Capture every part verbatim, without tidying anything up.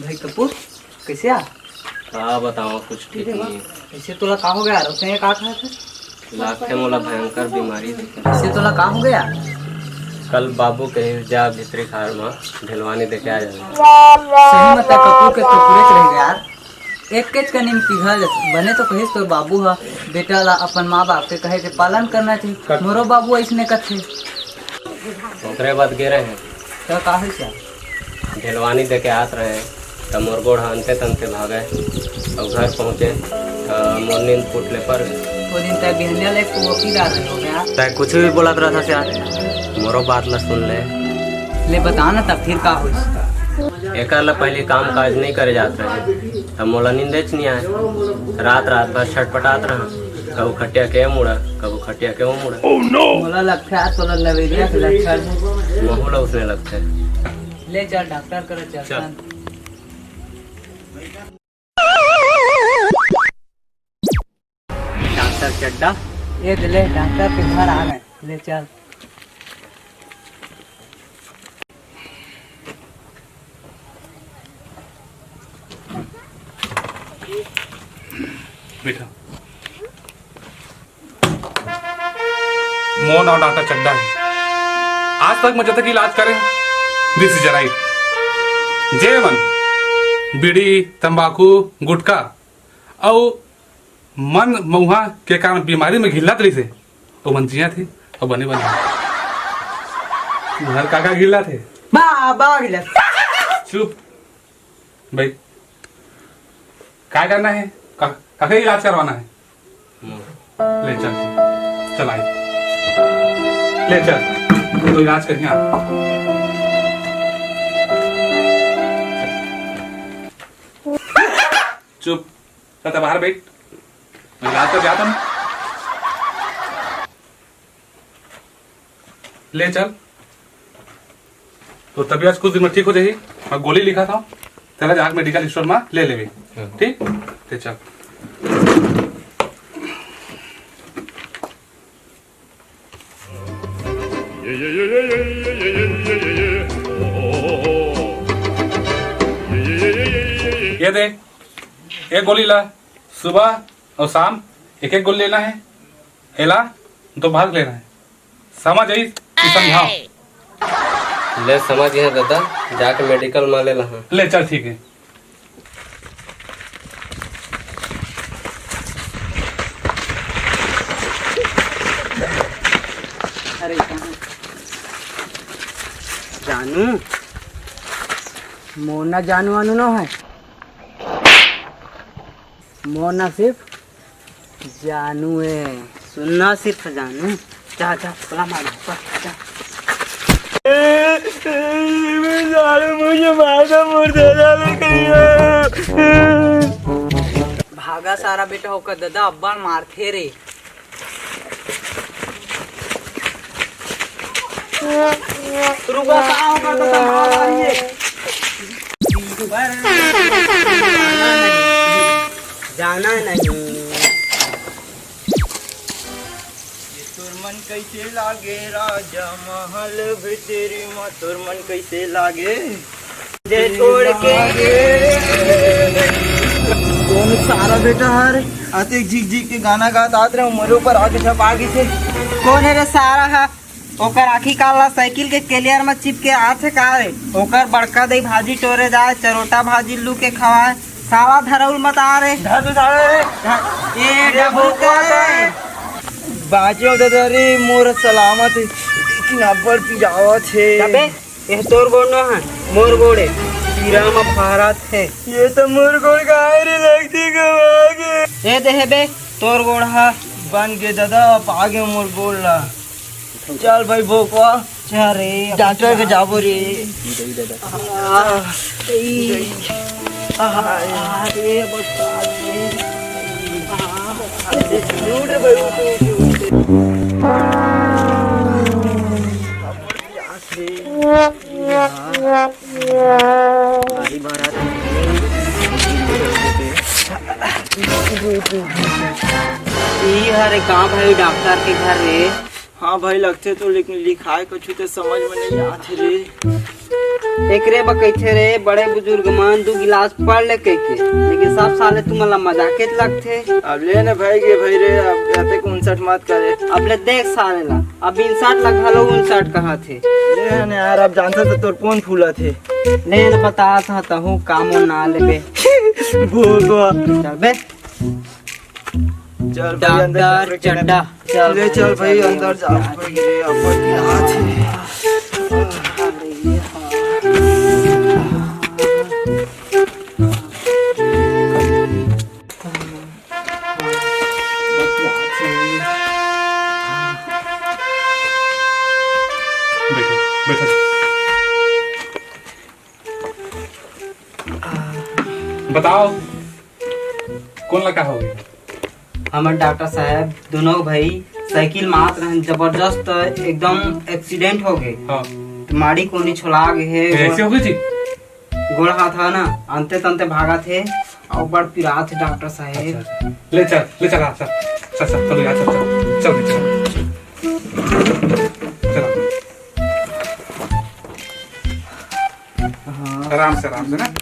भाई कपूर, कैसे आ? का बताओ, कुछ ठीक नहीं है। कैसे तोला का हो गया यार? उसने ये का कहा था? लागथे मोला भयंकर बीमारी देखे। कैसे तोला का हो गया? कल बाबू कहे जा भीतरी खार में ढेलवानी देखे आ जाना। सही में तै कपूर के कुरकुरे च रह गया यार। एक केच का नीम पिघल बने तो कहिस तोर बाबू ह बेटा ला अपन माँ बाप के कहे के पालन करना चाहिए। मोरो बाबू ऐसने कथे। ओकरे बाद गे रहे हैं। त का होइस यार? ढेलवानी देके आत रहे, त मोर गोड़ ह अंते तंते भागे। अउ घर पहुँचे, त मोर नींद फूट ले पर। वो दिन तय बिहनिया ले को वकील आ रहे हो गया। तय कुछ भी बोलत रहत हस यार, मोरो बात ला सुन ले। ले बता ना, तब फिर का होइस? एकर ला पहली काम काज नहीं करे जात रहे, त मोला नींदेच नहीं आए। रात रात भर छटपटात रहा, कभू खटिया के मुड़ा, कभू खटिया के वो मुड़ा। मोला लगथे आज तोला लवेरिया के लक्षण। महू ला उसने लगथे। ले चल डॉक्टर करा चल। चल। डॉक्टर चड्डा। ये ले डॉक्टर के घर आ गए, ले चल। बैठा। मोर नाम डॉक्टर चड्डा है। आज तक मैं जतक इलाज करे, this is right। जे मन बीड़ी, तंबाकू, गुटखा अउ मन मउहा के कारण बीमारी में घिल्लात रहिसे, ओमन जियत हे अउ बने बने। घर काका घिल्लात हे। बा, बा घिल्लात। चुप भाई, काय करना है? का, काका इलाज करवाना है। ले चल, चल आए, ले चल, तो इलाज करिए। चुप। त बाहर बैठ, मैं इलाज कर जाता हूँ। ले चल, तो तबीयत कुछ दिन में ठीक हो जाही। मैं गोली लिखा था, चला जाके मेडिकल स्टोर में ले लेवे। हाँ। ठीक, ले चल। ये देख, एक गोली ला, सुबह और शाम एक एक गोली लेना है। एला दो भाग लेना है। समझ आई? समझाओ। ले समझ गया दादा, जाके मेडिकल में ले लहा। ले चल, ठीक है। अरे कहाँ? जानू, मोर ना जानू वानू ना है। मोर ना सिर्फ जानू है। सुनना सिर्फ जानू। जा, जा, चला मार, जा, जा। साले मुझे मारना मुर्दा डाले कहीं। भागा सारा बेटा, ओकर ददा अब्बड़ मारथे रे। रुका, का होगा तो मार डालिए। जाना नहीं। ये तोर मन कैसे लागे राजा महल भीतरी मा, तोर मन कैसे लागे? दे छोड़ के। कौन सारा बेटा हर अतेक झिक झिक के गाना गात आत रहे, मोरे ऊपर आके झपा गिसे। कौन है रे सारा हा? ओकर आँखी कान ला साइकिल के कैरियर म चिपके आथे का रे? ओकर बड़का दई भाजी टोरे जाए, चरोटा भाजी लू के खवाए, साला धरौल मत आ रे। धर तो साला रे। धर, ए ये डबरू का रे। बाँचे हो दादा रे, मोर सलामत है, लेकिन अब्बड़ पिरावत है। अबे, ये तोर गोड़ नो है, मोर गोड़ है, पीरा म फहरात है। ये तो मोर गोड़ का है रे, लगती गवा के। ए देहे बे, तोर गोड़ हा। बन के दादा, अब आगे मोर गोड़ ला। चल भाई भोकवा, चल रे, डॉक्टर के जाबो रे। आ, ई, आ, आ, रे, बता रे। आ, उठ रे भाई, उठ, उठ, उठ, उठ। भारी बारात। ई हरे का भाई डॉक्टर के घर रे। हाँ भाई, लगथे तो, लेकिन लिखाय कछु ते समझ में नइ आत हे रे। एकरे बर कहिथे रे बड़े बुजुर्ग मन, दू गिलास पढ़ ले कहिके, लेकिन सब साले तुमन ला मजाकेच लगथे। अब ले न भाई गे भाई रे, अब अतेक उनसठ मत करे। अब ले देख साले ला, अब इनसठ ला घलो उनसठ कहत हे। ले न यार, अब जानथस त तोर पोन फूलत हे। ले न बतात हँव तहूँ काम ना लेबे। बोल बा। चल बे। चल भाई, अंदर डॉक्टर चल, चड्डा। चल ले, चल भाई, अंदर जा। भाई रे, अपन की हाथ है। बैठो, बैठो। बताओ, कोन ला का होगे? हमर डॉक्टर साहब, दोनों भाई साइकिल म आत रहन, जबरदस्त एकदम एक्सीडेंट होगे। हाँ। त माड़ी कोनी छोला गे हे। ऐसे होगे जी? गोड़ हाथ ह ना, अंते तंते भागत हे, अउ बड़ पिरात हे डॉक्टर साहब। अच्छा, अच्छा। ले चल, ले चल, आ, चल, चल, चल, चल, चल, चल, चल, चल, चल। चल। हाँ। आराम से, आराम से ना।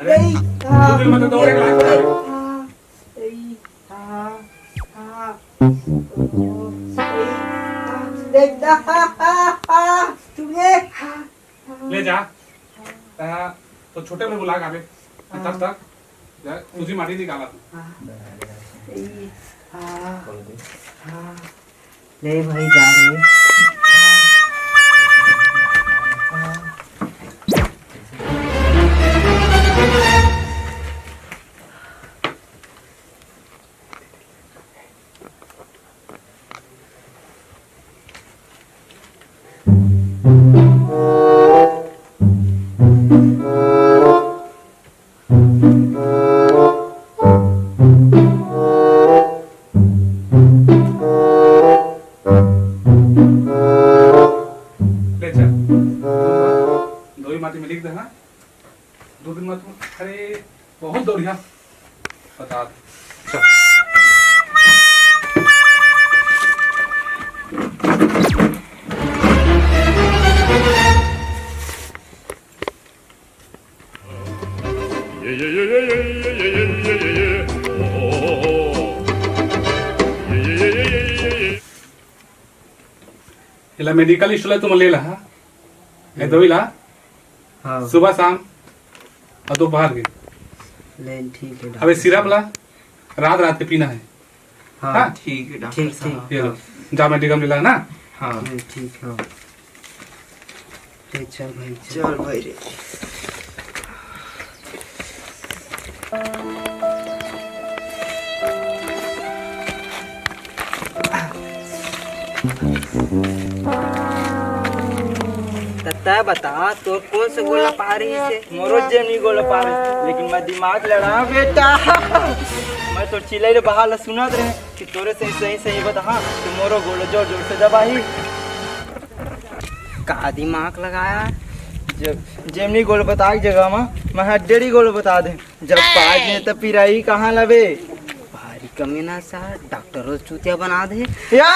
अरे, दो दिन में तो दौड़े लाग रहा है। ले जा। हाँ, तो छोटे में बुला गावे। तब तक जा, तुझी माटी निकाला तू। ले भाई, जा रे। ले चल। दो ही माटी में लिख देना। दो दिन में तू, अरे, बहुत दौड़िया। बता दे। चल। एला मेडिकल स्टोर ले तुम ले ला, हाँ? ये दवाई ला। हाँ। सुबह शाम और दोपहर के। ले, ठीक है अबे डॉक्टर सिरप साहब। ला, रात रात के पीना है। हाँ, हाँ? ठीक है डॉक्टर ठीक, साहब। ठीक। ये लो, जा मेडिकल में ला ना। हाँ। ले, ठीक है। ले, चल भाई, चल। चल भाई रे। त तैं बता, तोर कोन से गोड़ ला पार रहिस हे? मोरो जेमनी गोड़ ला पार रहिस, लेकिन मैं दिमाग लड़ा बेटा। मैं तो चिल्लई ले बहाल सुनत रहे कि तोरे से सही सही बता, हाँ, तो मोरो गोड़ जोर जोर से दबाही। का दिमाग लगाया? जब जेमनी गोड़ बता के जगह मा, मैं हड्डेड़ी गोड़ बता दे। जब पाँच में तो पिराई कहाँ लबे? भारी कमीना सा, डॉक्टर रोज चूतिया बना दे। या!